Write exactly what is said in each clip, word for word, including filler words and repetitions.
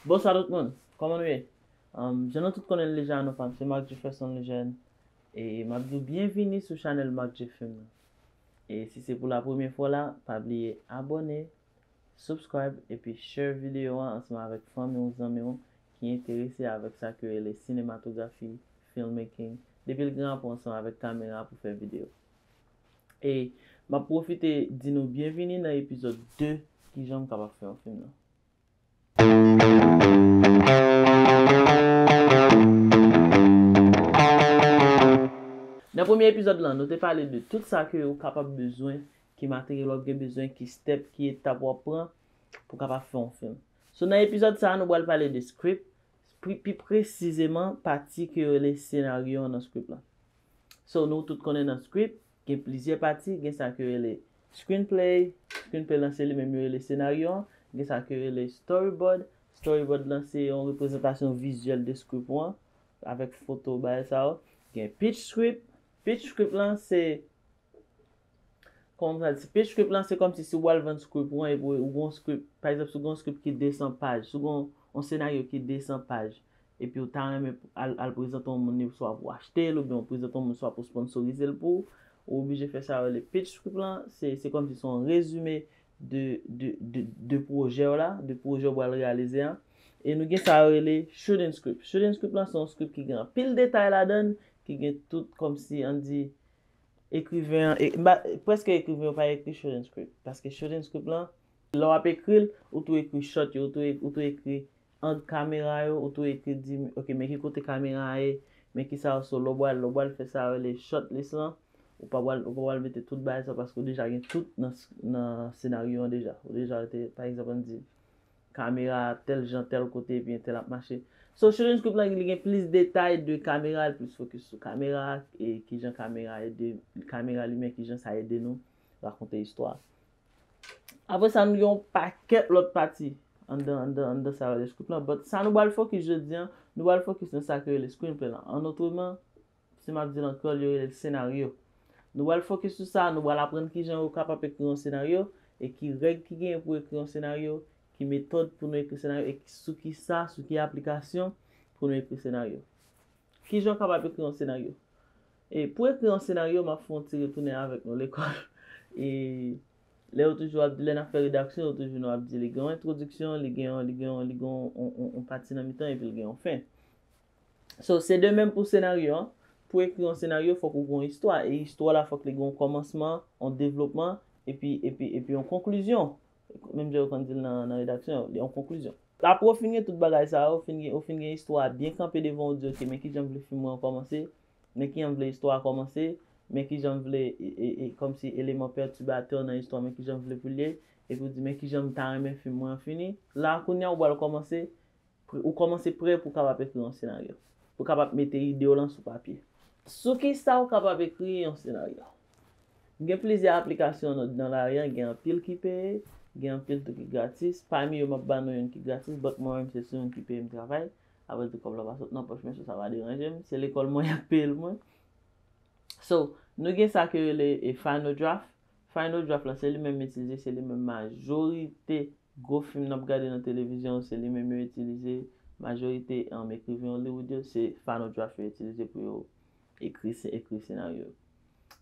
Bonswa tout moun, kòman nou ye? Um, jan nou tout konnen l deja, non pa m se Marc Jefferson Lejeune. E m ap di w byenvini sou chanèl Marc Jeffilm nan. E si se pou la premye fwa w la, pa bliye abòne, subscribe, epi share videyo a ansanm avèk fanmi w, zanmi w ki enterese avèk sa ke rele sinematografi, filmmaking, depi l gen rapò ansanm avèk kamera pou fè videyo. E m ap pwofite di nou byenvini nan epizòd de, kijan m kapab fè yon fim nan. Nan premye epizòd lan, nou te pale de tout sa ke ou kapab bezwen, ki materyèl w ap gen bezwen, ki step, ki etap w ap pran pou kapab fè yon fim. So, nan epizòd sa a, nou pral pale de script, pi, pi presizeman, pati ke yo rele senaryo an nan script lan. So, nou tout konnen nan script, gen plizyè pati, gen sa ke yo rele screenplay, screenplay lan se li menm yo rele senaryo an, gen sa ke yo rele storyboard, storyboard lan se yon reprezantasyon vizyèl de script ou an, avèk foto, bagay sa yo. Gen pitch script, pitch script lan se, kòman m ka di, pitch script lan se kòmsi si w al vann script ou an, epi ou gon script, pa egzanp, si w gon script ki de san paj, si w gon yon senaryo ki de san paj, epi w ta renmen al, al prezante yon moun li, swa pou achte l, oubyen w prezante yon moun swa pou sponsorize l pou ou, ou oblije fè sa yo rele pitch script lan, se, se kòmsi se yon rezime de, de, de, de pwojè w la, de pwojè w pral reyalize an. E nou gen sa yo rele shooting script. Shooting script lan se yon script ki gen anpil detay ladan l, ki gen tout kòmsi, ann di, ekriven an, e, m pa, prèske ekriven yo pa ekri shooting script. Paske shooting script lan, lè w ap ekri l, ou tou ekri shot yo, ou tou, ou tou ekri ang kamera yo, ou tou ekri di, ok, men ki kote kamera a ye, men ki sa yo, so, lè w pral, lè w pral fè sa yo rele shot list lan, ou pa pral, ou pa pral mete tout bagay sa yo paske ou deja gen tout nan, nan senaryo an deja. Ou deja te, pa egzanp, ann di, kamera a tèl jan, tèl kote, epi entèl ap mache. So, shooting script lan, li gen plis detay de kamera, li plis fokis sou kamera, e kijan kamera ede, kamera limyè, kijan sa ede nou rakonte istwa. Apre sa, nou gen yon pakèt lòt pati anndan, anndan, anndan sa yo rele script lan. But sa nou pral fokis jodi an, nou pral fokis nan sa ki rele screenplay lan. An otreman, si m ap di l an kreyòl, yo rele l senaryo. Nou pral fokis sou sa, nou pral aprann kijan ou kapab ekri yon senaryo, e ki règ ki genyen pou ekri yon senaryo, ki metòd pou nou ekri senaryo, e sou ki sa, sou ki aplikasyon pou nou ekri senaryo. Kijan w kapab ekri yon senaryo? E pou ekri yon senaryo, m ap fè yon ti retounen avèk nou lekòl. E lè yo toujou ap, lè n ap fè redaksyon, yo toujou nou ap di li gen yon entwodiksyon, li gen yon, li gen yon, li gen yon, yon, yon, yon pati nan mitan, epi li gen yon fen. So, se de menm pou senaryo an. Pou ekri yon senaryo, fòk ou gen yon istwa. E istwa la, fòk li gen yon kòmansman, yon devlopman, epi, epi, epi yon konklizyon. Menm jan yo konn di l nan, nan redaksyon, li yon konklizyon. Apre w fin gen tout bagay sa yo, ou fin gen, ou fin gen istwa a byen kanpe devan w, ou di, ok, men kijan m vle fim mwen an kòmanse, men kijan m vle istwa a kòmanse, men kijan m vle, e, e, e, kòmsi eleman pètibatè nan istwa, men kijan m vle pou l ye, epi w di, men kijan m ta renmen fim mwen an fini. La, kounye a, ou pral kòmanse, pre-, ou kòmanse prè pou w kapab ekri yon senaryo, pou w kapab mete ide w lan sou papye. Sou ki sa w kapab ekri yon senaryo? Gen plizyè aplikasyon nan, nan lari a, gen anpil ki peye, gen anpil tou ki gratis. Pami yo, m ap ba nou youn ki gratis, but mwen menm, se sou youn ki peye m travay. Apre tou, kòb la pa sot nan pòch mwen, so sa pa deranje m. Se lekòl mwen y ap peye l mwen. So, nou gen sa ke rele e Final Draft. Final Draft la, se li menm m itilize, se li menm majorite gwo fim n ap gade nan televizyon, se li menm yo itilize. Majorite, um, ekriven Hollywood yo, se Final Draft yo itilize pou yo ekri, ekri senaryo.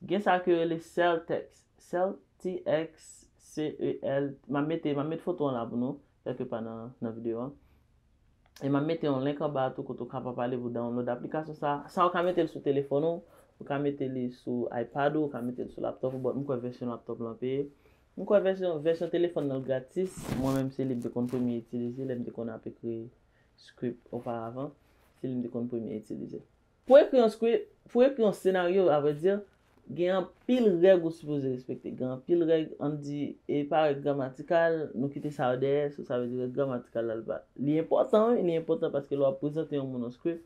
Gen sa ke yo rele Cel Text. Cel, T X C E L. M ap mete, m ap met foto an la pou nou, kèlke pa nan, nan videyo an. E m ap mete yon link anba a tou kote w kapab ale pou download aplikasyon sa. Sa ou ka mete l sou telefòn ou, ou ka mete li sou iPad ou, ou ka mete l sou laptop ou, but m kwè vèsyon laptop lan peye. M kwè vèsyon, vèsyon telefòn nan gratis. Mwen menm se li m te konn premye itilize lè m te konn ap ekri script oparavan. Se li m te konn premye itilize. Pou ekri yon script, pou ekri yon senaryo, a vrè di, gen anpil règ ou sipoze respekte. Gen anpil règ, ann di, e pa règ gramatikal, nou kite sa yo dèyè, so sa vle di règ gramatikal la, li pa, li enpòtan, wi, li enpòtan paske lè w ap prezante yon moun yon script,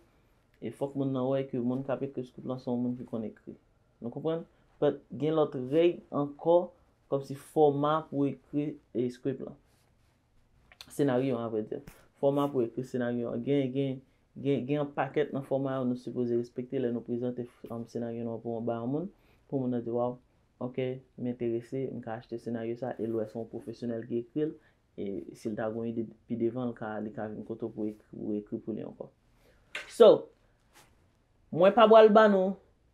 e fòk moun nan wè ke moun k ap ekri script lan se yon moun ki konn ekri. Nou konprann? But gen lòt règ ankò, kòmsi fòma pou ekri, e, script lan. Senaryo an, a vrè di. Fòma pou ekri senaryo an. Gen, gen, gen, gen yon pakèt nan fòma yo nou sipoze respekte lè nou prezante, um, senaryo nou an pou yon, ba yon moun, pou moun nan di, waw, ok, m enterese, m ka achte senaryo sa, e l wè se yon pwofesyonèl ki ekri l, E si l ta gen yon ide pi devan, l ka, li ka vin kote w pou ekri, pou ekri pou li ankò. So, mwen pa pral ba nou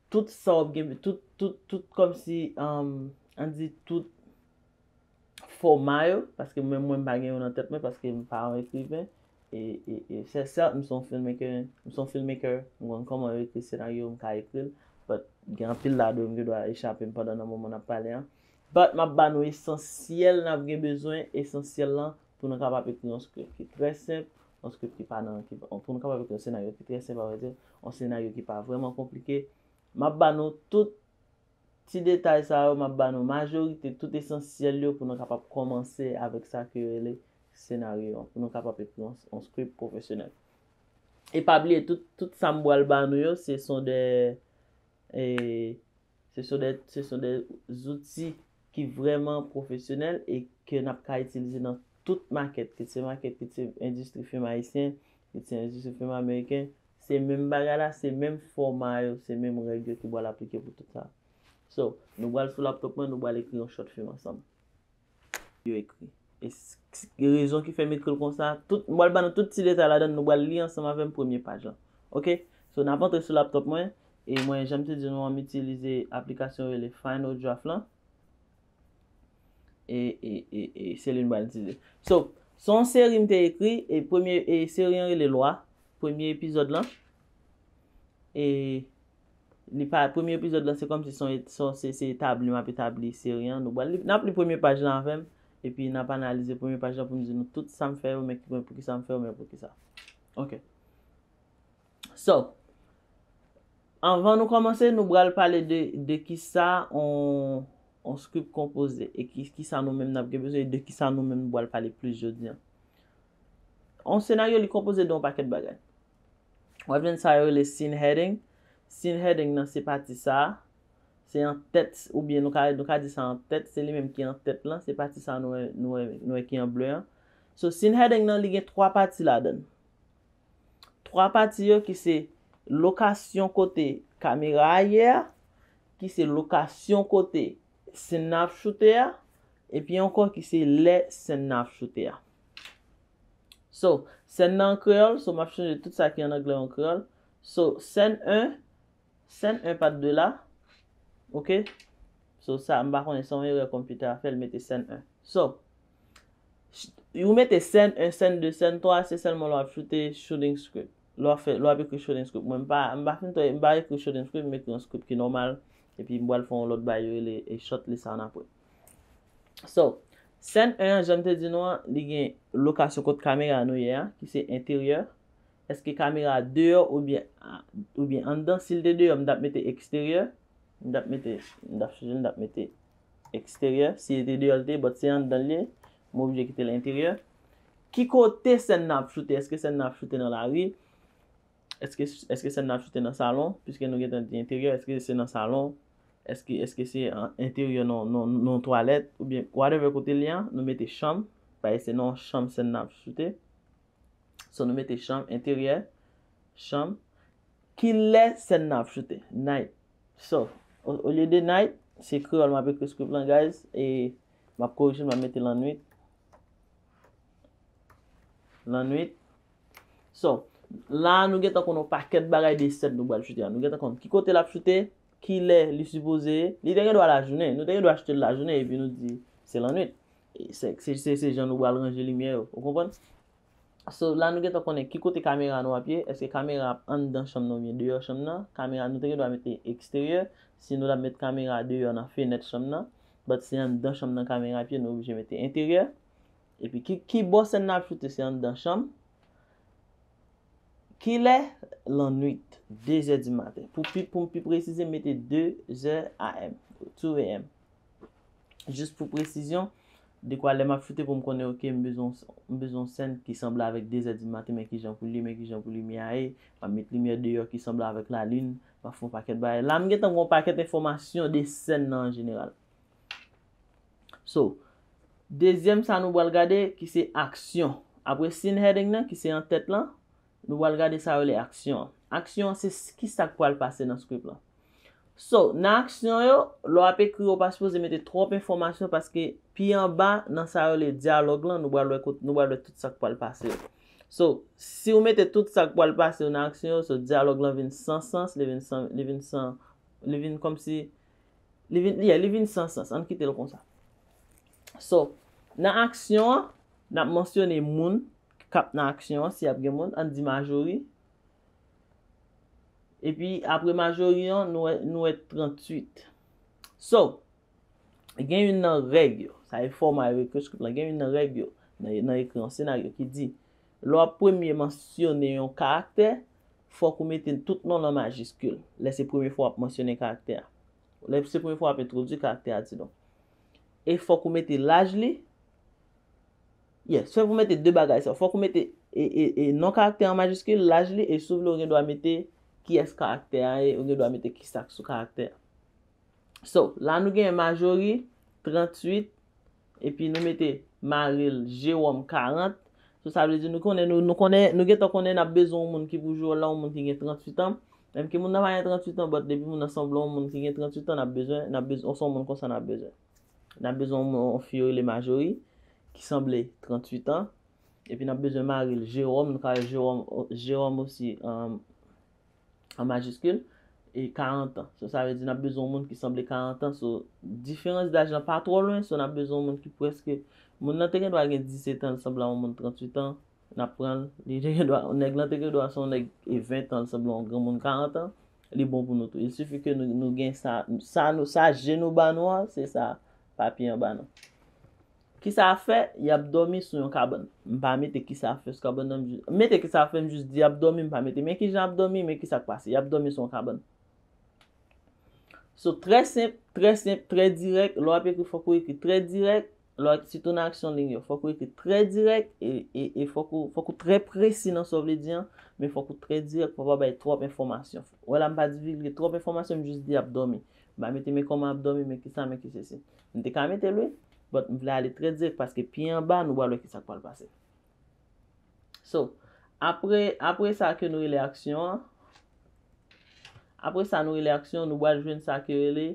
tout sa w ap gen, tout, tout, tout kòmsi, um, ann di tout fòma yo, paske mwen, mwen m pa gen yo nan tèt mwen, paske m pa yon ekriven. E, e, e, sè, sèt, m se yon filmmaker, m se yon filmmaker, m konn kòman yo ekri senaryo, m ka ekri l, but gen anpil ladan yo m gen dwa echape m pandan nan moman n ap pale an. But m ap ba nou esansyèl n ap gen bezwen, esansyèl lan, pou nou kapab ekri yon script ki trè senp, yon script ki pa nan, ki, pou nou kapab ekri yon senaryo ki trè senp, a vrè di, yon senaryo ki pa vrèman konplike. M ap ba nou tout ti detay sa yo, m ap ba nou majorite, tout esansyèl yo pou nou kapab kòmanse avèk sa ke yo rele senaryo an, pou nou kapab ekri yon, yon script pwofesyonèl. E pa bliye, tout, tout sa m pral ba nou yo, se sont des, e, se sont des, se sont des outils ki vrèman pwofesyonèl e ke n ap ka itilize nan tout makèt, kit se makèt, kit se endistri fim ayisyen, kit se endistri fim ameriken, se menm bagay la, se menm fòma yo, se menm règ yo ki pral aplike pou tout sa. So, nou pral sou laptop mwen, nou pral ekri yon short film ansanm. Yo ekri. E s-, s-, rezon ki fè m ekri l konsa, tout, m pral ba nou tout ti detay ladan, nou pral li ansanm avè m premye paj lan. Oke? So, n ap antre sou laptop mwen, e mwen, jan m te di nou, m itilize aplikasyon yo rele Final Draft lan. E, e, e, e se li m pral itilize. So, se yon seri m te ekri, e premye, e seri an rele Lwa, premye epizòd lan. E li pa, premye epizòd lan, se kòmsi se yon et-, se yon, se, se etabli, m ap etabli seri an. Nou pral li, n ap li premye paj lan avè m, epi n ap analize premye paj lan pou m di nou tout sa m fè yo, men ki, men poukisa m fè yo, men poukisa. Oke. So, anvan nou kòmanse, nou pral pale de, de kisa on, on script konpoze e ki, kisa nou menm n ap gen bezwen e de kisa nou menm nou pral pale plis jodi an. On senaryo, li konpoze de yon pakèt bagay. W ap jwenn sa yo rele scene heading. Scene heading nan se pati sa a. Se an tèt, oubyen nou ka, nou ka di sa an tèt, se li menm ki an tèt lan, se pati sa a nou wè, nou wè, nou wè ki an ble an. So, scene heading nan, li gen twa pati ladan l. Twa pati yo ki se lokasyon kote kamera a ye a, ki se lokasyon kote sèn nan ap choute a, epi ankò ki se lè sèn nan ap choute a. So, sèn nan an kreyòl, so m ap chanje tout sa ki an anglè an kreyòl. So, sèn en, sèn en pa t de la. Oke? So, sa, m pa konnen, se yon erè konpitè a fè, l mete sèn en. So, ch-, ou mete sèn en, sèn de, sèn twa, se sèlman lè w ap choute shooting script. Lè w ap fè, lè w ap ekri shooting script. Mwen, m pa, m pa fin, m pa ekri shooting script, m ekri yon script ki nòmal. Epi m pral fè yon lòt bagay yo rele e shot list annapre. So, sèn en an, jan m te di nou an, li gen lokasyon kot kamera nou ye a, ki se enteryè. Èske kamera a deyò oubyen, oubyen anndan? Si l te deyò, m t ap mete eksteryè. M t ap mete, m t ap chanje, m t ap mete eksteryè. Si l te deyò, l te ye, but se anndan l ye, m oblije kite l enteryè. Ki kote sèn nan ap choute? Èske sèn nan ap choute nan lari? Èske, èske sèn nan ap choute nan salon? Piske nou gentan di enteryè, èske se nan salon? Èske, èske se an enteryè nan, nan, nan twalèt? Oubyen whatever kote l ye a, nou mete chanm. Paske se nan yon chanm sèn nan ap choute. So, nou mete chanm, enteryè, chanm. Ki lè sèn nan ap choute? Night. So, o, olye de night, se kreyòl m ap ekri script lan, guys. E m ap korije l, m ap mete lannwit. Lannwit. So, la a nou gentan konn yon pakèt bagay de sèn nou pral choute a. Nou gentan konn ki kote l ap choute, ki lè li sipoze ye. Li te gen dwa lajounen. Nou te gen dwa choute l lajounen epi nou di se lannwit. E se, se, se, se jan nou pral ranje limyè yo. Ou konprann? So, la nou gentan konnen ki kote kamera nou ap ye. Èske kamera ap anndan chanm nan oubyen deyò chanm nan? Kamera nou te gen dwa mete eksteryè. Si nou t ap met kamera deyò nan fenèt chanm nan, but se anndan chanm nan kamera ap ye, nou oblije mete enteryè. Epi ki, ki bò sèn nan ap choute, se anndan chanm. Kilè? Lannwit, de zè di maten. Pou pi, pou m pi presize, m mete de zè A M, two A M. Jis pou presizyon, dekwa lè m ap choute pou m konnen, oke, m bezwen, m bezwen yon sèn ki sanble avèk de zè di maten, men kijan pou li, men kijan pou limyè a ye, m ap met limyè deyò ki sanble avèk lalin, m ap fè yon pakèt bagay. La, m gentan gen yon pakèt enfòmasyon de sèn nan an jeneral. So, dezyèm sa nou pral gade, ki se aksyon. Apre scene heading nan, ki se an tèt lan, nou pral gade sa yo rele aksyon an. Aksyon an, se s-, ki sa k pral pase nan script lan. So, nan aksyon yo, lè w ap ekri, ou pa sipoze mete twòp enfòmasyon paske pi anba, nan sa yo rele dyalòg lan, nou pral wè kot, nou pral wè tout sa k pral pase yo. So, si w mete tout sa k pral pase yo nan aksyon yo, so dyalòg lan vin san sans, li vin san, li vin san, li vin kòmsi, li vin, yeah, li vin san sans. Ann kite l konsa. So, nan aksyon an, n ap mansyone moun k ap nan aksyon an, si ap gen moun, ann di Majori. Epi, apre Majori an, nou wè, nou wè tranntuit. So, gen youn nan règ yo, sa e fòma yo ekri script lan, gen youn nan règ yo, nan, nan ekri yon senaryo ki di, lè w ap premye mansyone yon karaktè, fòk ou mete tout non l an majiskil. Lè se premye fwa w ap mansyone karaktè a. Lè se premye fwa w ap entwodui karaktè a, di donk. E fòk ou mete laj li. Yes, fòk ou mete de bagay sa. Fòk ou mete e, e, e non karaktè an majiskil, laj li, e si w vle, ou gen dwa mete kiyès karaktè a ye, ou gen dwa mete kisa k sou karaktè a. So, la nou gen Majori, tranntuit, epi nou mete mari l, Jewòm, karant. So, sa vle di nou konnen, nou, nou konnen, nou gentan konnen n ap bezwen yon moun ki pou jwe wòl la, yon moun ki gen tranntuit an. Menm ke moun nan pa gen tranntuit an, but depi moun nan sanble yon moun ki gen tranntuit an, n ap bezwen, n ap bezwen, se yon moun konsa n ap bezwen. N ap bezwen yon, yon fi yo rele Majori, ki sanble tranntuit an. Epi n ap bezwen mari l, Jewòm, nou ka rele Jewòm, Jewòm osi, um, an majiskil, e karant an. So, sa vle di n ap bezwen yon moun ki sanble karant an. So, diferans daj lan pa twò lwen, so n ap bezwen yon moun ki prèske, moun nan te gen dwa gen disèt an, l sanble a yon moun tranntuit an, n ap pran l. Li te gen dwa, nèg lan te gen dwa se yon nèg e ven an, l sanble yon granmoun karant an, li bon pou nou tou. Il sifi ke nou, nou gen sa, sa, nou, sa je nou ba nou an, se sa papye an ba nou. Kisa ap fè? Y ap dòmi sou yon kabann. M pa mete kisa ap fè sou kabann nan, m jis, mete kisa ap fè, m jis di y ap dòmi, m pa mete men kijan y ap dòmi, men kisa k pase. Y ap dòmi sou yon kabann. So, trè senp, trè senp, trè dirèk. Lè w ap ekri, fòk ou ekri trè dirèk. Lè w, sitou nan aksyon liy yo, fòk ou ekri trè dirèk e, e, e fòk ou, fòk ou trè presi nan sa w vle di an, men fòk ou trè dirèk, fòk w pa bay twòp enfòmasyon. Wè la, m pa divulge twòp enfòmasyon, m jis di y ap dòmi. M pa mete men kòman y ap dòmi, men kisa, men ki sesi. M te ka mete l wi, but m vle ale trè dirèk paske pi anba, nou pral wè kisa k pral pase. So, apre, apre sa ke nou rele aksyon an, apre sa nou rele aksyon, nou pral jwenn sa ke rele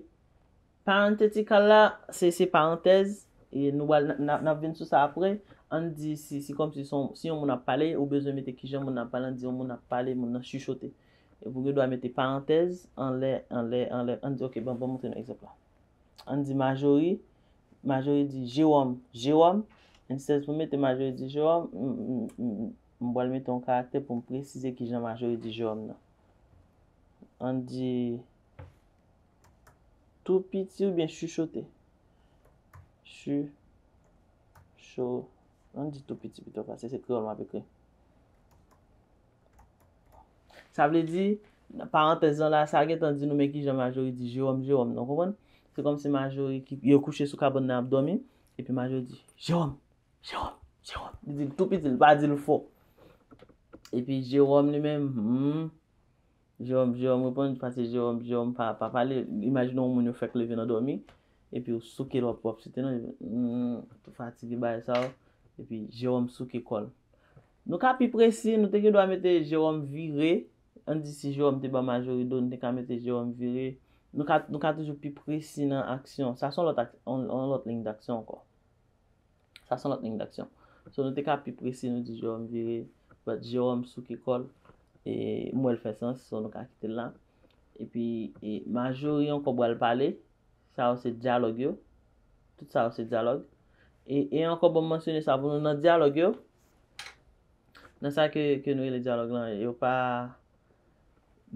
parenthetical la, se, se parantèz, e nou pral, n, n, n ap vin sou sa apre. Ann di si, si kòmsi si yon, si yon moun ap pale, ou bezwen mete kijan moun nan ap pale, ann di yon moun ap pale, moun nan chichote. Epi ou gen dwa mete parantèz, anlè, anlè, anlè, ann di, ok, bon, bon, montre nou egzanp la. Ann di Majori, Majori di, Jewòm, Jewòm, instead pou mete Majori di Jewòm, m, m, m, m pral mete yon karaktè pou m presize kijan Majori di Jewòm nan. Ann di, tou piti oubyen chichote. Chi, cho, ann di tou piti pito, paske se kreyòl m ap ekri. Sa vle di, parantèz lan la, sa gentan di nou men kijan Majori di Jewòm, Jewòm nan, w konprann? Se kòmsi Majori ki, yo kouche sou kabann nan ap dòmi, epi Majori di, Jewòm, Jewòm, Jewòm. Li di l tou piti, li pa di l fò. Epi Jewòm li menm, hmm, Jewòm, Jewòm reponn, paske Jewòm, Jewòm pa, pa pale. Imajine yon moun yo fèk leve nan dòmi, epi w souke l, w ap, w ap site non, hmm, tou fatige bagay sa yo, epi Jewòm souke kò l. Nou ka pi presi, nou te gen dwa mete Jewòm vire, ann di si Jewòm te ba Majori do, nou te ka mete Jewòm vire. Nou ka, nou ka toujou pi presi nan aksyon. Sa se yon lòt ak-, yon, yon lòt liy daksyon ankò. Sa se yon lòt liy daksyon. So, nou te ka pi presi, nou di Jewòm vire, but Jewòm souke kò l, e m wè l fè sans, so nou ka kite l la. Epi, e, Majori ankò pral pale, sa yo se dyalòg yo. Tout sa yo se dyalòg. E, e ankò, bon, m mansyone sa pou nou nan dyalòg yo. Nan sa ke, ke nou rele dyalòg lan, yo pa,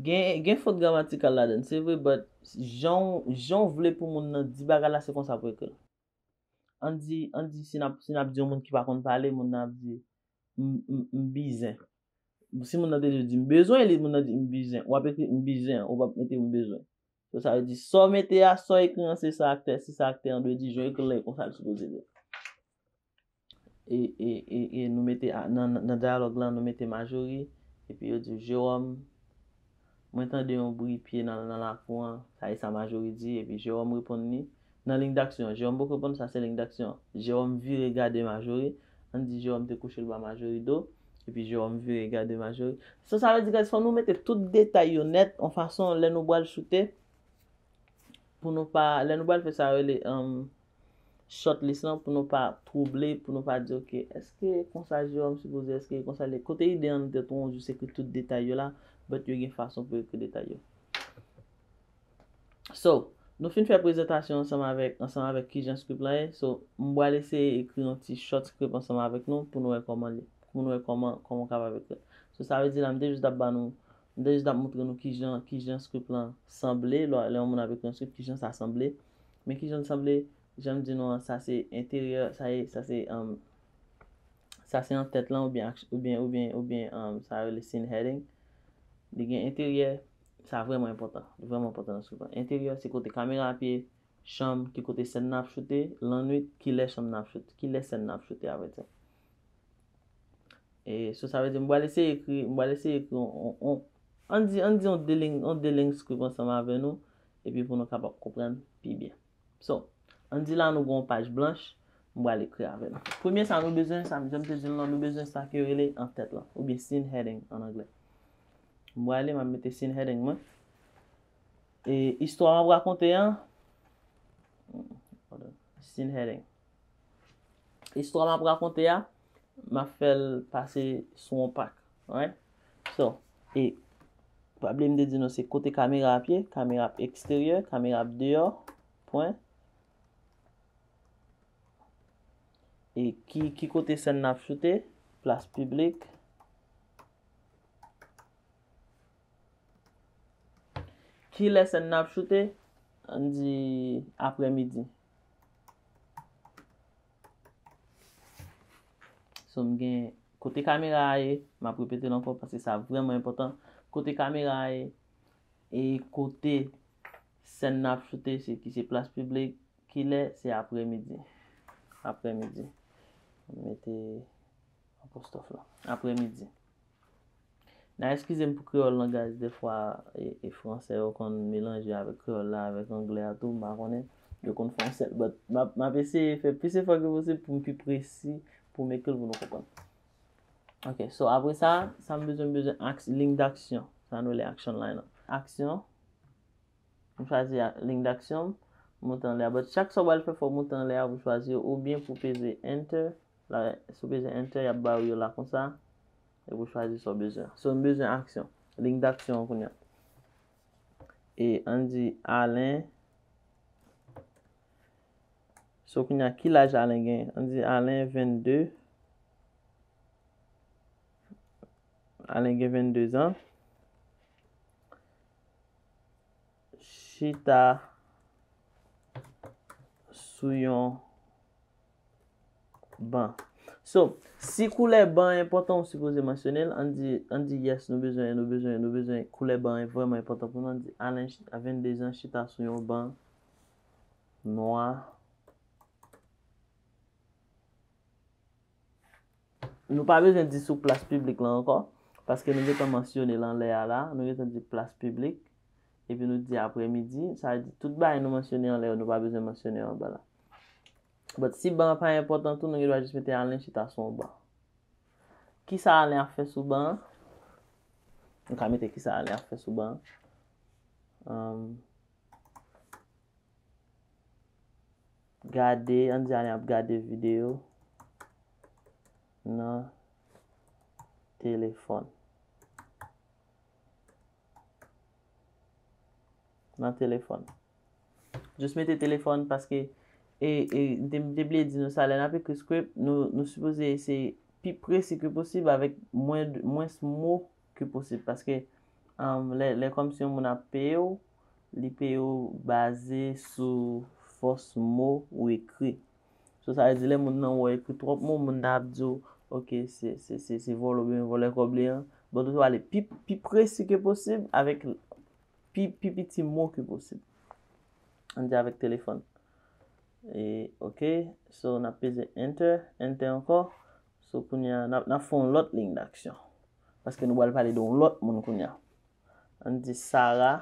gen, gen fot gramatikal ladan l, se vre, but jan, jan w vle pou moun nan di bagay la, se konsa pou ekri l. Ann di, ann di si n ap, si n ap di yon moun ki pa konn pale, moun nan ap di, m, m, m bizen. Si moun nan te di m bezwen, li, moun nan di m bizen. W ap ekri m bizen, ou p ap mete m bezwen. So, sa vle di, sa w mete a, sa w ekri an, se sa aktè, se sa aktè an dwe di, jan w ekri l la, e konsa l sipoze di. E, e, e, e nou mete a, nan, nan dyalòg lan, nou mete Majori, epi yo di, Jewòm, mwen tande yon bri pye nan, nan lakou an, sa e sa Majori di, epi Jewòm reponn li. Nan liy daksyon an, Jewòm poko reponn, sa se liy daksyon an. Jewòm vire gade Majori, ann di Jewòm te kouche l ba Majori do, epi Jewòm vire gade Majori. So, sa vle di, guys, fò nou mete tout detay yo nèt, yon fason, lè nou pral choute, pou nou pa, lè nou pral fè sa yo rele, um, shortlist lan, pou nou pa twouble, pou nou pa di, "Ok, èske konsa Jerome sipoze, èske konsa li?" Kote ide an nan tèt ou, ou jis ekri tout detay yo la, but yo gen fason pou ekri detay yo. So, nou fin fè prezantasyon ansanm avèk, ansanm avèk kijan script lan ye. So, m pral eseye ekri yon ti short script ansanm avèk nou pou nou wè kòman li, pou nou wè kòman, kòman w kapab ekri. So, sa vle di la, m te jis ap ba nou, m te jis ap montre nou kijan, kijan script lan sanble, lè, lè yon moun ap ekri yon script, kijan sa sanble. Men kijan l sanble, jan m di nou an, sa se enteryè, sa ye, sa se, um, sa se an tèt lan, oubyen, oubyen, oubyen, oubyen, um, sa yo rele scene heading. Li gen enteryè, sa vrèman enpòtan. Li vrèman enpòtan nan script lan. Enteryè, se kote kamera ap ye, chanm, ki kote sèn nan ap choute, lannwit, kilè chanm nan ap choute, kilè sèn nan ap choute, apre sa. E, so sa vle di, m pral eseye ekri, m pral eseye ekri on, on, on, ann di, ann di on de liy, on de liy script ansanm avè nou, epi pou nou kapab konprann pi byen. So, ann di la nou gen yon paj blanch, m pral ekri avè nou. Premye sa nou bezwen, sa, jan m te di nou lan, nou bezwen sa ke yo rele an tèt lan, oubyen scene heading an anglè. M prale, m ap mete scene heading mwen. E istwa m ap rakonte an, scene heading. Istwa m ap rakonte a, m ap fè l pase sou yon pak. Right? So, e pa bliye m te di nou se kote kamera ap ye, kamera ap eksteryè, kamera ap deyò, pwen. E ki, ki kote sèn nan ap choute, plas piblik. Kilè sèn nan ap choute? Ann di aprèmidi. So, m gen kote kamera a ye, m ap repete l ankò paske sa vrèman enpòtan. Kote kamera a ye e kote sèn nan ap choute, se ki se plas piblik, kilè? Se aprèmidi. Aprèmidi. M mete apostwòf la. Aprèmidi. N a eskize m pou kreyòl lan, guys, dèfwa e, e fransè yo konn melanje avèk kreyòl la, avèk anglè a tou, m pa konnen, yo konn fè yon sèl, but m ap, m ap eseye fè plis efò ke posib pou m pi presi, pou m ekri l pou nou konprann. Ok, so apre sa, sa m bezwen, m bezwen aks-, liy daksyon, sa nou rele action line lan. Aksyon, M chwazi a-, liy daksyon, m monte anlè a. But chak sa w pral fè, fò w monte anlè a pou chwazi yo, oubyen pou peze enter. La, si w peze enter, y ap ba w yo la konsa. E pou chwazi sa w bezwen. So, m bezwen aksyon. Liy daksyon an kounye a. E ann di Alain. So, kounye a, ki laj Alain gen? Ann di Alain vennde. Alain gen vennde zan. Chita sou yon ban. So, si koulè ban an enpòtan, ou sipoze mansyone l. Ann di, ann di yes, nou bezwen, nou bezwen, nou bezwen, koulè ban an vrèman enpòtan pou nou. Ann di Alain, vennde zan, chita sou yon ban nwa. Nou pa bezwen di sou plas piblik lan ankò, paske nou gentan mansyone l anlè a la, nou gentan di plas piblik, epi nou di aprèmidi, sa vle di tout bagay nou mansyone anlè yo, nou pa bezwen mansyone yo anba la. But si ban an pa enpòtan tou, nou gen dwa jis mete Alain chita sou yon ban. Kisa Alain ap fè sou ban an? Nou ka mete kisa Alain ap fè sou ban an. Um, Gade, ann di Alain ap gade videyo nan telefòn. Nan telefòn. Jis mete telefòn paske, e, e, m te, m te bliye di nou sa, lè n ap ekri script, nou, nou sipoze eseye pi presi ke posib avèk mwen, mwens mo ke posib. Paske, um, lè, lè kòmsi yon moun ap peye w, li peye w baze sou fòs mo ou ekri. So, sa vle di lè moun nan wè w ekri twòp mo, moun nan ap di w, "Ok, se, se, se, se vòlè oubyen vòlè kòb li an." But ou pral ale pi, pi presi ke posib avèk pi, pi piti mo ke posib. Ann di avèk telefòn. E, ok, so, n ap peze enter, enter ankò. So, kounye a, n ap, n ap fè yon lòt liy daksyon. Paske nou pral pale de yon lòt moun kounye a. Ann di Sara.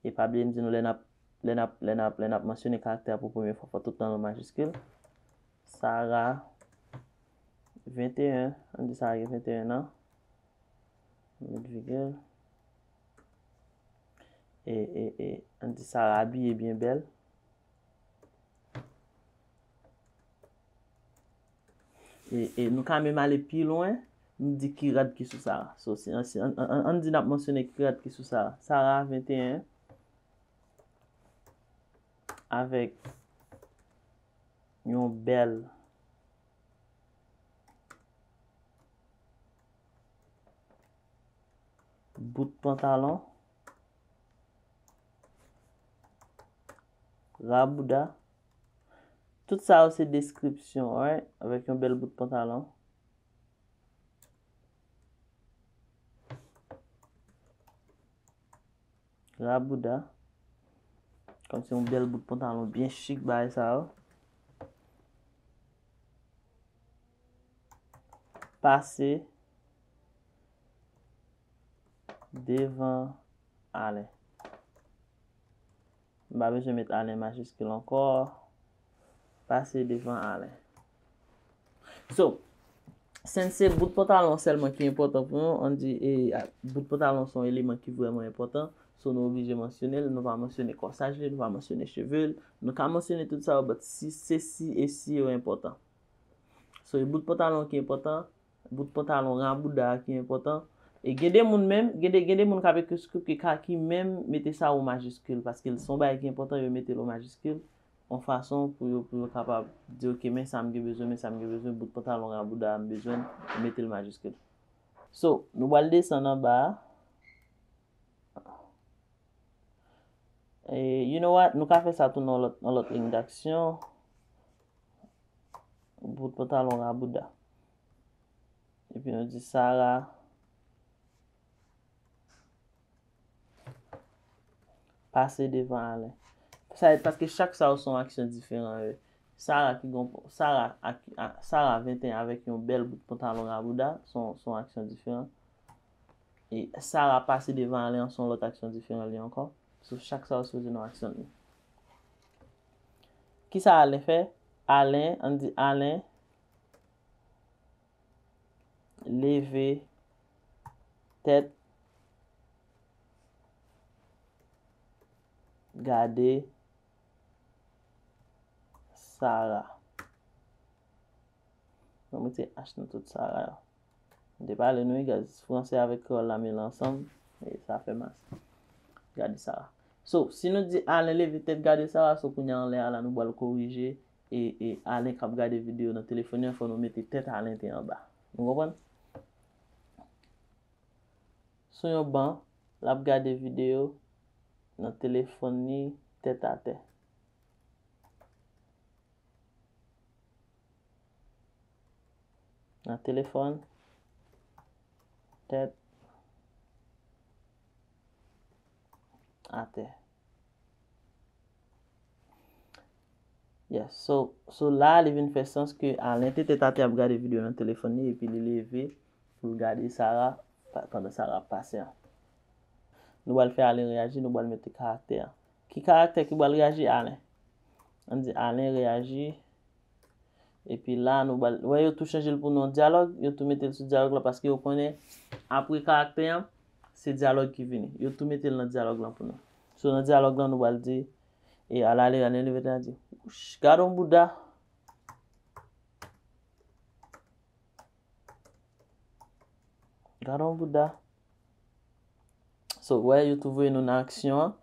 E pa bliye m di nou lè n ap, lè n ap, lè n ap, lè n ap mansyone karaktè a pou premye fwa, fò tout tan l an majiskil. Sara, venteyen, ann di Sara gen venteyen an. Met vigil. E, e, e, ann di Sara abiye byen bèl. E, e nou ka menm ale pi lwen, nou di ki rad ki sou Sara. So, si, si, ann, ann, ann di n ap mansyone ki rad ki sou Sara. Sara venteyen avèk yon bèl bout pantalon, rabouda. Tout sa yo se deskripsyon, right? Avèk yon bèl bout pantalon. Rabouda. Kòmsi yon bèl bout pantalon byen chik, bagay sa yo. Pase devan Alen. M pa bezwen met Alen majiskil ankò. Pase devan Alen. So, since se bout pantalon sèlman ki enpòtan pou nou, ann di, e, a, bout pantalon se yon eleman ki vrèman enpòtan. So, nou oblije mansyone l, nou pa mansyone kòsaj li, nou pa mansyone cheve l. Nou ka mansyone tout sa yo, but si, se si e si yo enpòtan. So, e bout pantalon ki enpòtan, bout pantalon rabouda a ki enpòtan. E gen de moun menm, gen de, gen de moun k ap ekri script ki ka, ki menm mete sa o majiskil, paske l se yon bagay ki enpòtan, yo mete l o majiskil, yon fason pou yo, pou yo kapab di, "Ok, men sa m gen bezwen, men sa m gen bezwen, bout pantalon rabouda a m bezwen," yo mete l majiskil. So, nou pral desann anba a. E, you know what? Nou ka fè sa tou nan lòt, nan lòt liy daksyon. Bout pantalon rabouda. Epi nou di Sara pase devan Alen. Sa, paske chak sa yo se yon aksyon diferan, wi. Sara ki gon, Sara ak, a, Sara venteyen avèk yon bèl bout pantalon rabouda, se yon, se yon aksyon diferan. E Sara pase devan Alen an, se yon lòt aksyon diferan li ankò. So, chak sa yo sipoze nan aksyon li. Kisa Alen fè? Alen, ann di Alen leve tèt gade Sara. Mwen mete H nan tout Sara yo. M te pale nou, wi, guys, fransè avèk kreyòl la mele ansanm, e sa fè mas. Gade Sara. So, si nou di Alen leve tèt gade Sara, so kounye a anlè a la nou pral korije e, e Alen k ap gade videyo nan telefòn li an, fò nou mete tèt Alen te anba. Nou konprann? Sou yon ban, l ap gade videyo nan telefòn li tèt atè. Nan telefòn, tèt atè. Yes, so, so la, li vin fè sans ke Alen te tèt atè ap gade videyo nan telefòn li, epi li leve pou l gade Sara, pa, pandan Sara ap pase an. Nou pral fè Alen reyaji, nou pral mete karaktè an. Ki karaktè ki pral reyaji? Alen. Ann di Alen reyaji. Epi la, nou pral, wè, yo tou chanje l pou nou an dyalòg, yo tou mete l sou dyalòg la, paske yo konnen apre karaktè an, se dyalòg ki vini. Yo tou mete l nan dyalòg lan pou nou. So, nan dyalòg lan, nou pral di, e Alen, Alen leve tèt, di, "Wouch, gade yon bouda." Gade yon bouda. So, wè, yo tou voye nou nan aksyon an.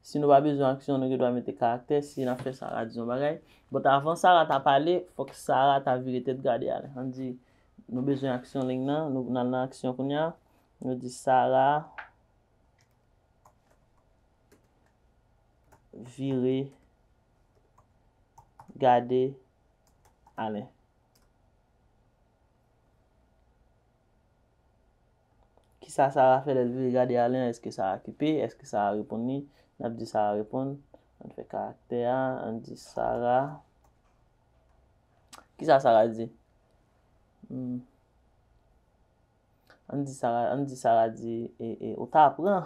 Si nou pa bezwen aksyon, nou gen dwa mete karaktè. Si n ap fè Sara di yon bagay. But avan Sara ta pale, fòk Sara ta vire tèt gade Alen. Ann di, nou bezwen aksyon liy nan, nou, n al nan aksyon kounye a. Nou di Sara vire gade Alen. Kisa Sara fè lè l vire gade Alen an? Èske Sara kipe? Èske Sara reponn li? N ap di Sara reponn. Ann fè karaktè a. Ann di Sara. Kisa Sara di? Hmm. Ann di Sara, ann di Sara di, e, e, ou ta pran.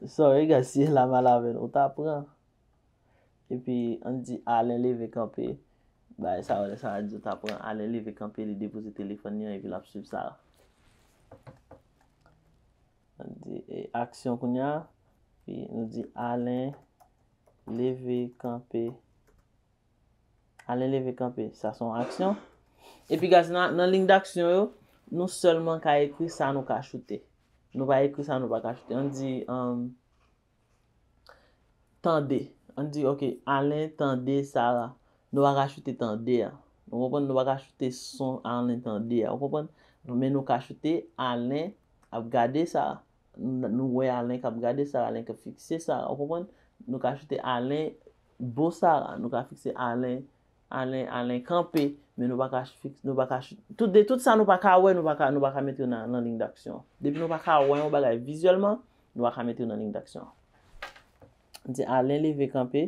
Sorry, guys, si la mal avè n, ou ta pran. Epi, ann di Alen leve kanpe. Bagay sa yo, lè Sara di ou ta pran, Alen leve kanpe, li depoze telefòn li an, epi l ap swiv Sara. aksyon kounye a. Epi nou di Alen leve kanpe. Alen leve kanpe. Sa se yon aksyon. Epi guys, nan, nan liy daksyon yo, nou sèlman ka ekri sa nou ka choute. Nou pa ekri sa nou pa ka choute. Ann di, um, tande. Ann di, ok, Alen tande Sara. Nou pa ka choute tande a. Nou konprann? Nou pa ka choute son Alen tande a. Ou konprann? Nou, men nou ka choute Alen ap gade Sara. N-, nou wè Alen k ap gade Sara, Alen k ap fikse Sara. Ou konprann? Nou ka choute Alen bo Sara. Nou ka fikse Alen, Alen, Alen kanpe. Men nou pa ka fiks-, nou pa ka ch-, tout, de tout sa nou pa ka wè, nou pa ka, nou pa ka mete yo nan, nan liy daksyon. Depi nou pa ka wè yon bagay vizyèlman, nou pa ka mete yo nan liy daksyon. Di Alen leve kanpe.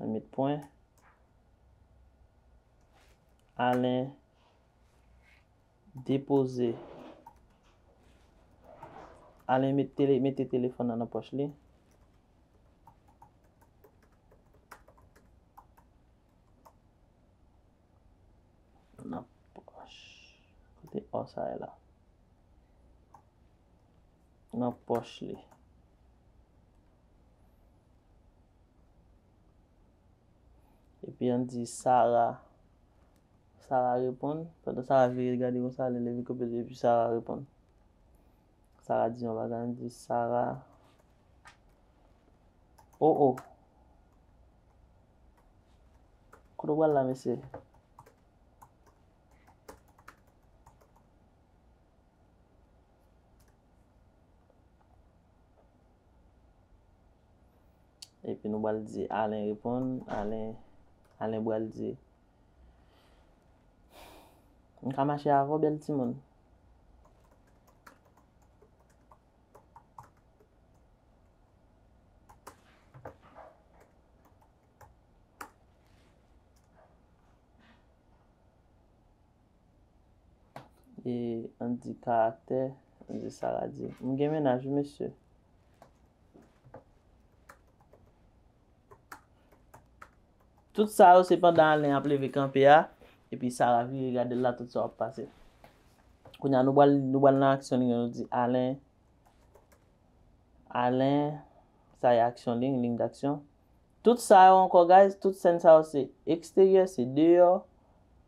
Mwen met pwen. Alen depoze. Alen met tele-, mete telefòn nan nan pòch li. Nan pòch. Kote ò sa ye la? Nan pòch li. Epi ann di Sara. Sara reponn. Pandan Sara vire gade konsa, li leve kanpe epi Sara reponn. Sara di yon bagay, ann di Sara. O, o. Kote w pral la, mesye? Epi nou pral di Alen reponn, Alen, Alen pral di, "M ka mache avè w, bèl timoun?" E ann di karaktè, ann di Sara di, "M gen mennaj wi, mesye." Tout sa yo se pandan Alen ap leve kanpe a, epi Sara vire gade l la, tout sa w ap pase. Kounye a nou pral, nou pral nan aksyon li, nou di Alen, Alen, sa e aksyon li, liy daksyon. Tout sa yo ankò, guys, tout sèn sa yo se eksteryè, se deyò,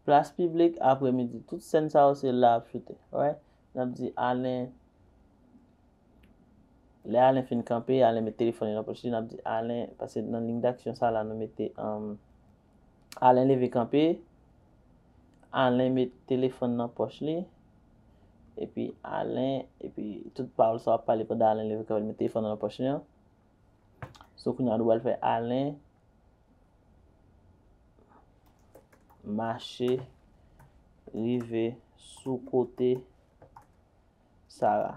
plas piblik, aprèmidi. Tout sèn sa yo se la ap choute, right? N ap di Alen, lè Alen fin kanpe, Alen met telefòn li nan pòch li, n ap di Alen, paske nan liy daksyon sa la, nou mete, um, Alen leve kanpe, Alen met telefòn nan pòch li, epi Alen, epi tout pawòl sa w ap pale pandan Alen leve kanpe, l met telefòn nan pòch li an. So, kounye a nou pral fè Alen mache rive sou kote Sara.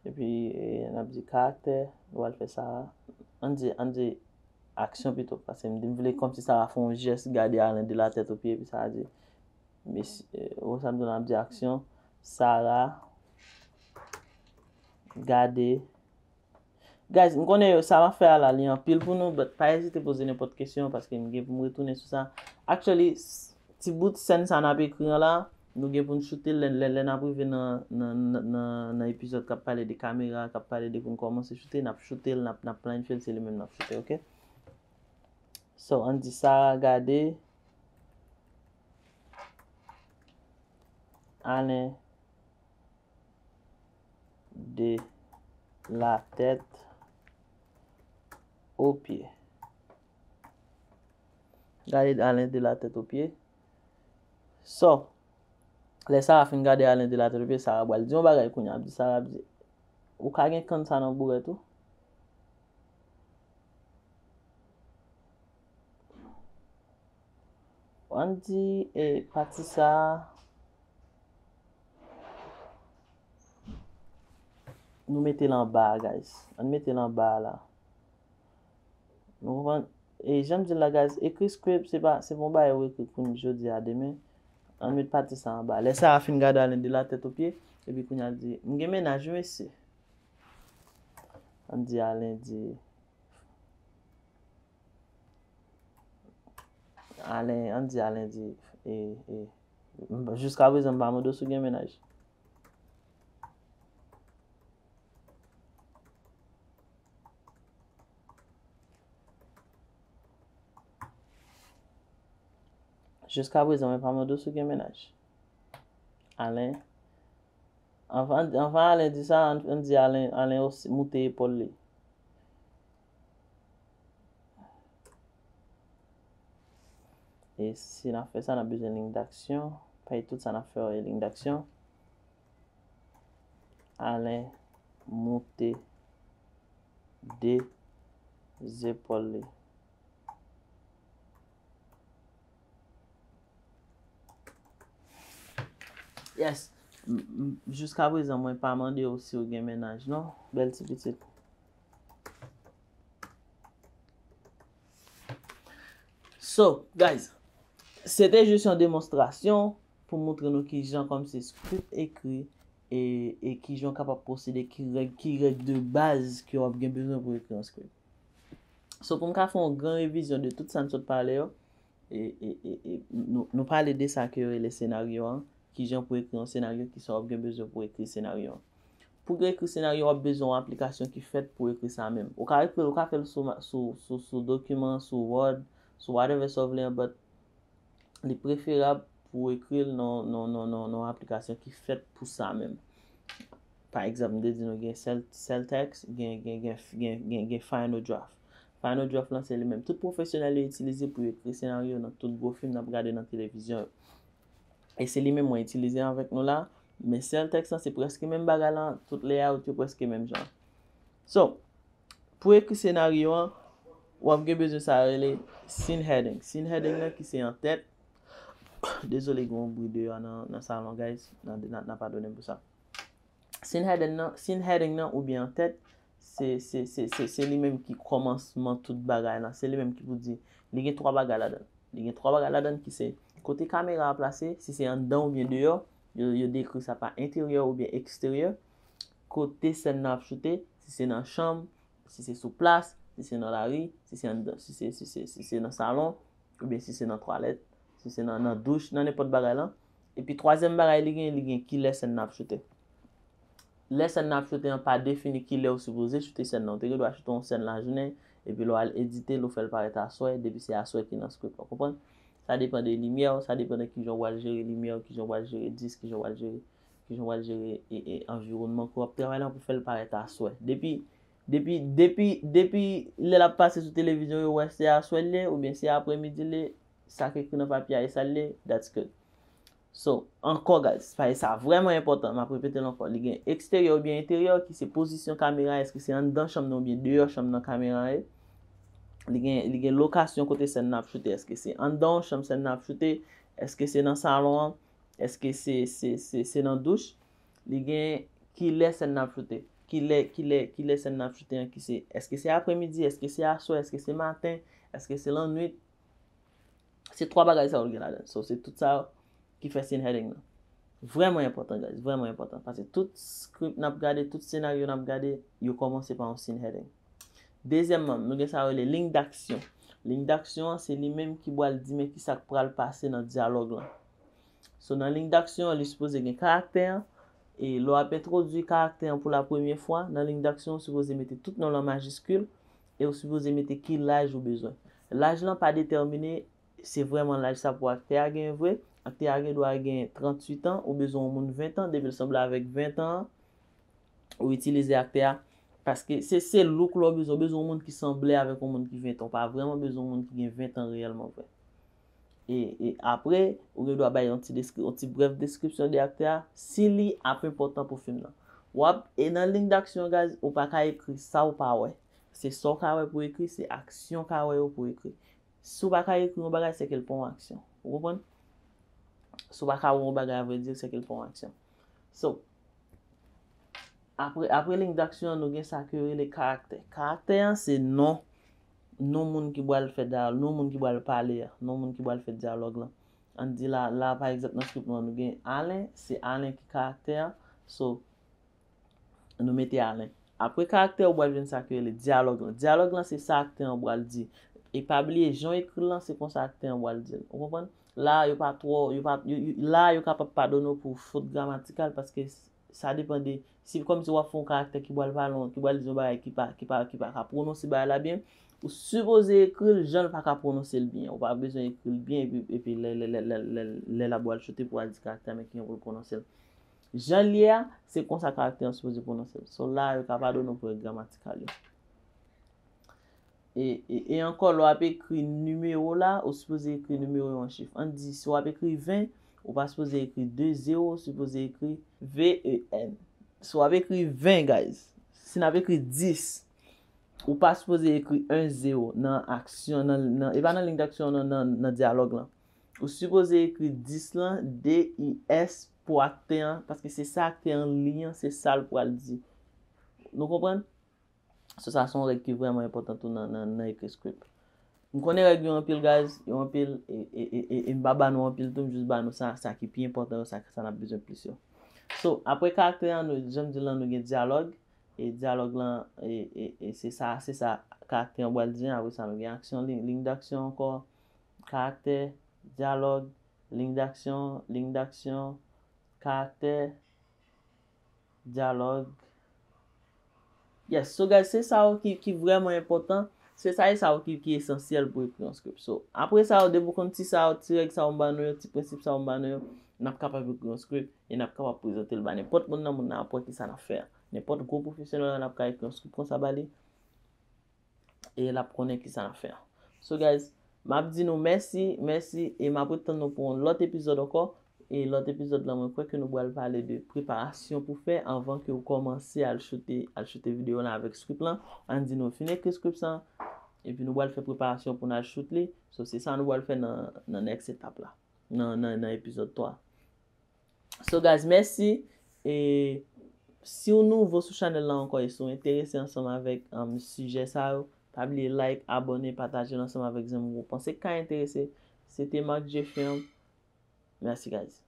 Epi, e, n ap di karaktè, nou pral fè Sara. Ann di, ann di aksyon pito, paske m, m vle kòmsi Sara fè yon jès, gade Alen de la tèt o pye, epi Sara di, mesye, e, ou sa m di, n ap di aksyon, Sara gade. Guys, m konnen yo, sa m ap fè a la, li anpil pou nou, but pa ezite poze nenpòt kesyon, paske m gen pou m retounen sou sa. Actually, s-, ti bout sèn sa n ap ekri an la, nou gen pou n choute l lè, lè, lè n ap rive nan, nan, nan, nan, nan epizòd k ap pale de kamera, k ap pale de pou n kòmanse choute, n ap choute l, n ap, n ap planifye l, se li menm n ap choute, ok? So, ann di Sara gade Alen de la tèt o pye. Gade Alen de la tèt o pye. So, lè Sara fin gade Alen de la tèt o pye, Sara pral di yon bagay kounye a. Ap di, Sara ap di, ou ka gen kann sa nan bourèt ou? Ann di, e, pati sa a, nou mete l anba a, guys. Ann mete l anba a la. Nou konprann? E jan m di l la, guys, ekri script, se pa, se pa yon bagay ou ekri pou n jodi a, demen. Ann met pati sa anba. Lè Sara fin gade Alen de la tèt o pye, epi kounye a l di, "M gen mennaj wi, mesye." Ann di Alen di, Alen, ann di Alen di, E, e, m- jiska prezan, m pa mande w si w gen mennaj. Jiska prezan, mwen pa mande w si w gen mennaj. Alen, anvan, anvan Alen di sa, ann, ann di Alen, Alen osi moute epòl li. E si n ap fè sa, n ap bezwen liy daksyon. Pay tout sa n ap fè yo, liy daksyon. Alen moute de zepòl li. Yes. M- m- Jiska prezan, mwen pa mande w si w gen mennaj, non, bèl ti pitit. So, guys, se te jis yon demonstrasyon pou montre nou kijan kòmsi script ekri e, e kijan w kapab pwosede, ki règ, ki règ de baz ke w ap gen bezwen pou ekri yon script. So, pou m ka fè yon gran revizyon de tout sa n sot pale yo, e, e, e, e, nou, nou pale de sa ke yo rele senaryo an, kijan pou ekri yon senaryo, kisa w ap gen bezwen pou ekri senaryo an. Pou w ekri senaryo, w ap bezwen yon aplikasyon ki fèt pou ekri sa menm. Ou ka ekri l, ou ka fè l sou, ma- sou, sou, sou dokiman, sou Word, sou whatever sa w vle, but li preferab pou w ekri l nan, nan, nan, nan, nan aplikasyon ki fèt pou sa menm. Pa egzanp, m te di nou gen Cel- Celtx, gen, gen, gen, gen, gen, gen Final Draft. Final Draft lan, se li menm tout pwofesyonèl yo itilize pou yo ekri senaryo nan tout gwo fim n ap gade nan televizyon yo. E se li menm mwen itilize avèk nou la, men Celtx lan, se prèske menm bagay lan, tout layout yo prèske menm jan. So, pou ekri senaryo an, w ap gen bezwen sa yo rele scene heading. Scene heading nan ki se an tèt. Dezole, gen yon bri deyò nan, nan salon, guys. N a, n a, n a padone m pou sa. Scene heading nan, scene heading nan oubyen an tèt, se, se, se, se, se li menm ki kòmansman tout bagay lan. Se li menm ki pou di, li gen twa bagay ladan l. Li gen twa bagay ladan l ki se kote kamera a plase, si se anndan oubyen deyò, yo, yo dekri sa pa enteryè oubyen eksteryè. Kote sèn nan ap choute, si se nan chanm, si se sou plas, si se nan lari, si se anndan, si se, si se, si se nan salon, oubyen si se nan twalèt, si se nan, nan douch, nan nenpòt bagay lan. Epi twazyèm bagay li gen, li gen kilè sèn nan ap choute. Lè sèn nan ap choute an pa defini kilè ou sipoze choute sèn nan. Ou te gen dwa choute yon sèn lajounen, epi lè w al edite l, ou fè l parèt aswè, depi se aswè ki nan script la, w konprann? Sa depann de limyè w, sa depann de kijan w pral jere limyè w, kijan w pral jere dis, kijan w pral jere, kijan w pral jere e, e, anviwònman ke w ap travay la pou fè l parèt aswè. Depi, depi, depi, depi lè l ap pase sou televizyon, yo wè se aswè l ye, oubyen se aprèmidi l ye, sa k ekri nan papye a e sa l ye, that's good. So, ankò, guys, sa, sa vrèman enpòtan, m ap repete l ankò. Li gen eksteryè oubyen enteryè, ki se pozisyon kamera, èske se anndan chanm nan oubyen deyò chanm nan kamera ye? Li gen, li gen lokasyon kote sèn nan ap choute, èske se anndan yon chanm sèn nan ap choute, èske se nan salon an, èske se, se, se, se nan douch? Li gen kilè sèn nan ap choute, kilè, kilè, kilè sèn nan ap choute an, ki se, èske se aprèmidi, èske se aswè, èske se maten, èske se lannwit? Se twa bagay sa yo l gen ladan l. So, se tout sa yo ki fè scene heading nan. Vrèman enpòtan, guys. Vrèman enpòtan. Paske tout script n ap gade, tout senaryo n ap gade, yo kòmanse pa yon scene heading. Dezyèmman, nou gen sa yo rele liy daksyon. Liy daksyon an, se li menm ki pral di men kisa k pral pase nan dyalòg lan. So, nan liy daksyon an, li sipoze gen karaktè an, e lè w ap entwodui karaktè an pou la premyè fwa, nan liy daksyon, ou sipoze mete tout non l an majiskil, e ou sipoze mete ki laj ou bezwen. Laj lan pa detèmine se vrèman laj sa pou aktè a genyen vre. Aktè a gen dwa gen tranntuit an, ou bezwen yon moun ven tan, depi l sanble avèk ven tan an, ou itilize aktè a. Paske se, se look la w bezwen, ou bezwen yon moun ki sanble avèk yon moun ki ven tan. Ou pa vrèman bezwen yon moun ki gen ven tan reyèlman vre. E, e apre, ou gen dwa bay yon ti deskri-, yon ti brèf deskripsyon de aktè a, si li ap enpòtan pou fim nan. W ap, e nan liy daksyon, guys, ou pa ka ekri sa ou pa wè. Se sa w ka wè pou ekri, se aksyon w ka wè yo pou ekri. Si w pa ka ekri yon bagay, se ke l pa yon aksyon. Ou konprann? Si w pa ka wè yon bagay, a vrè di, se ke l pa yon aksyon. So, apre, apre liy daksyon an, nou gen sa ke yo rele karaktè. Karaktè an, se non, non moun ki pral fè dyalòg, non moun ki pral pale a, non moun ki pral fè dyalòg lan. Ann di la, la, pa egzanp, nan script nou an, nou gen Alen, se Alen ki karaktè a. So, nou mete Alen. Apre karaktè, ou pral jwenn sa ki rele dyalòg lan. Dyalòg lan, se sa aktè an pral di. E pa bliye, jan w ekri l lan, se konsa aktè an pral di l. Ou konprann? La yo pa twò, yo pa, yo, yo, la yo kapab padone w pou fot gramatikal, paske sa depann de, si kòmsi w ap fè yon karaktè ki pral pale, ki pral di yon bagay ki pa, ki pa, ki pa ka pwononse bagay la byen, ou sipoze ekri l jan l pa ka pwononse l byen. Ou pa bezwen ekri l byen epi, epi lè, lè, lè, lè, lè, lè l ap pral choute pou al di karaktè a men kijan pou l pwononse l. Jan l ye a, se konsa karaktè an sipoze pwononse l. So la, yo ka padone w pou erè gramatikal yo. E, e, e ankò, lè w ap ekri nimewo la, ou sipoze ekri nimewo yo an chif. Ann di, si w ap ekri ven, ou pa sipoze ekri de zewo, ou sipoze ekri V E N. Si w ap ekri ven, guys, si n ap ekri dis, ou pa sipoze ekri en zewo nan aksyon, nan, nan, e pa nan liy daksyon, nan, nan, nan dyalòg lan. Ou sipoze ekri dis lan, D I S, pou aktè an, paske se sa aktè an li an, se sa l pral di. Nou konprann? So, sa se yon règ ki vrèman enpòtan tou nan, nan, nan ekri script. M konnen règ yo anpil, guys, yo anpil, e, e, e, e, e m pa ba nou anpil tou, m jis ba nou sa, sa ki pi enpòtan yo, sa, sa n ap bezwen plis yo. So, apre karaktè an, nou, jan m di l lan, nou gen dyalòg, e dyalòg lan, e, e, e se sa, se sa karaktè an pral di, apre sa, nou gen aksyon, liy, liy daksyon ankò, karaktè, dyalòg, liy daksyon, liy daksyon, karaktè, dyalòg. Yes, so guys, se sa yo ki, ki vrèman enpòtan. Se sa e sa yo ki, ki esansyèl pou ekri yon script. So, apre sa yo, depi w konn ti sa yo, ti règ sa yo m ba nou yo, ti prensip sa yo m ba nou yo, n ap kapab ekri yon script e n ap kapab prezante l ba nenpòt moun nan, moun nan ap wè kisa n ap fè a. Nenpòt gwo pwofesyonèl la, n ap ka ekri yon script konsa ba li. E l ap konnen kisa n ap fè a. So guys, m ap di nou mèsi, mèsi, e m ap ret tann nou pou yon lòt epizòd ankò. E lòt epizòd la, mwen kwè ke nou pral pale de preparasyon pou fè anvan ke w kòmanse al choute, al choute videyo la avèk script lan. Ann di nou fin ekri script lan, epi nou pral fè preparasyon pou n al shoot li. So, se sa nou pral fè nan, nan next etap la, nan, nan, nan epizòd twa. So guys, mèsi. E si w nouvo sou chanèl la ankò e si w enterese ansanm avèk, um, sijè sa yo, pa bliye like, abòne, pataje l ansanm avèk zanmi w ou panse k ka enterese. Se te Marc Jeffrey. Mèsi guys.